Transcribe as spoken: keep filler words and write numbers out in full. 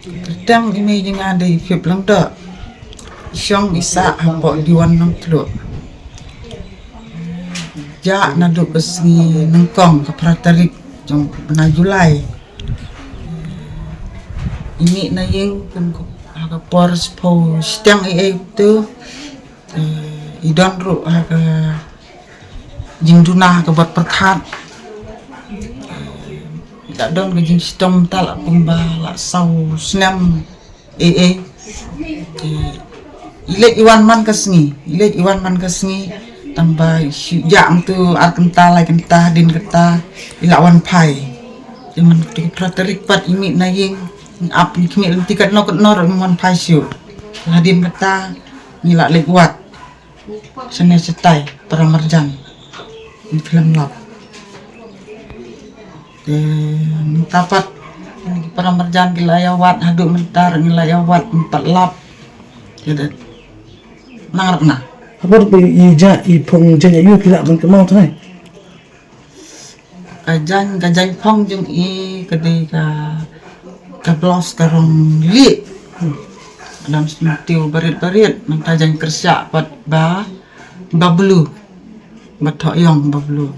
Kyrteng i mei jong nga dei Ipip Lyngdoh. I shong i sah hapoh Diwan Nongtluh. Jah naduh ka sngi nyngkong, ka phra tarik jong u bnai July. I mih na ïing kum ka, ha ka por shiphew shiteng eiei tu. Eh, i don ruh ha ka jingduna ha ka bor pyrthat. Eh, i la don ka jingshitom, ta la kumba la saw snem eiei. Eh, i leit i wan man ka sngi, i leit i wan man ka sngi. Tangba i shu jah hangtu ar kynta, lai kynta, hadien kata i la wan phai. Te man tu ka phra tarik pat i mih na ïing, ngi ap ngi khmih lynti katno katno ruh ngim wan phai shuh. Hadien kata ngi la leit wad shane shatai para marjan, ngi khlem lap. Te mynta pat ngi para marjan ki la ïa wad, haduh mynta ruh ngi la ïa wad, ngim pat lap. Te da nang rap na. Habar ba i jah i phong jaiñ aïu ki lah ban kynmaw trai? Ka jaiñ, ka jaiñ phong jong i ka dei ka, ka blouse ka rong lieh. Lam sniew barit barit, nangta jaiñ kyrshah pat ba, ba blue. Ba thoh ïong ba blue.